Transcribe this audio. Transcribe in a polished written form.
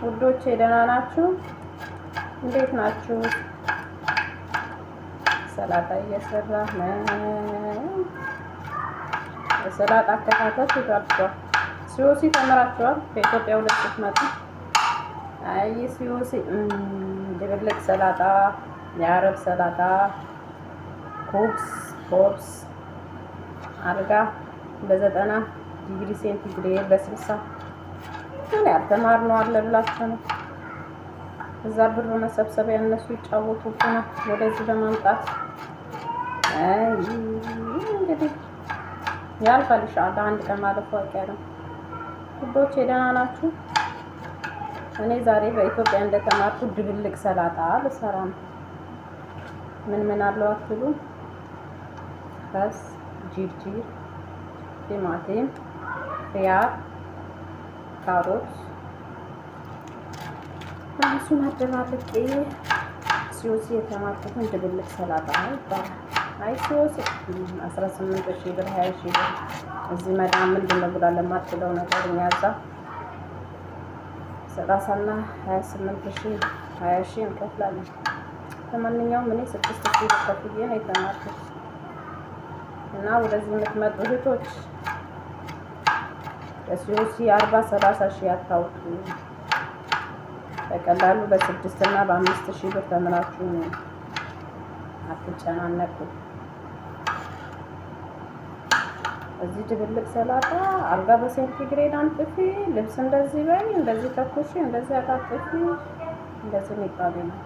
ውዶቼ ደህና ናችሁ? እንዴት ናችሁ? ሰላጣ እየሰራ ነው። የሰላጣ አከታተፍ ይጋብዟል። COC ተምራችኋል? ከኢትዮጵያ ሁለት ስትመጡ አይ COC ድብልቅ ሰላጣ፣ የአረብ ሰላጣ፣ ኩብስ ቦብስ አልጋ በ90 ዲግሪ ሴንቲግሬድ በ60 ምን ያልተማርነው አለ ብላችሁ ነው? እዛ ብር መሰብሰቢያ እነሱ ይጫወቱብናል። ወደዚህ በማምጣት አይ እንግዲህ ያልፋል። ኢንሻአላህ አንድ ቀን ማለፉ አይቀርም። ውዶቼ ደህና ናችሁ? እኔ ዛሬ በኢትዮጵያ እንደተማርኩ ድብልቅ ሰላጣ ልሰራ ነው። ምን ምን አለው አትሉ? خس፣ جرجير፣ ቲማቲም፣ خيار፣ ካሮት እሱን አደባልቄ COC የተማርኩትን ድብልቅ ሰላጣ ነው ይባላል። አይ COC 18,000 ብር፣ 20,000 ብር እዚህ መዳም ምንድን ነው ብላ ለማትለው ነገር እኛ እዛ 30 እና 28,000፣ 20,000 እንከፍላለን። ለማንኛውም እኔ 6,000 ብር ከፍዬ ነው የተማርኩት። እና ወደዚህ የምትመጡ እህቶች በ COC 40 30 ሺህ አታውጡ። በቀላሉ በ6 እና በ5 ሺህ ብር ተምራችሁ አትጨናነቁ። እዚህ ድብልቅ ሰላጣ አልጋ በሴንቲግሬድ አንጥፊ፣ ልብስ እንደዚህ በይ፣ እንደዚህ ተኩሺ፣ እንደዚህ አጣጥፊ፣ እንደዚህ የሚባል ነው።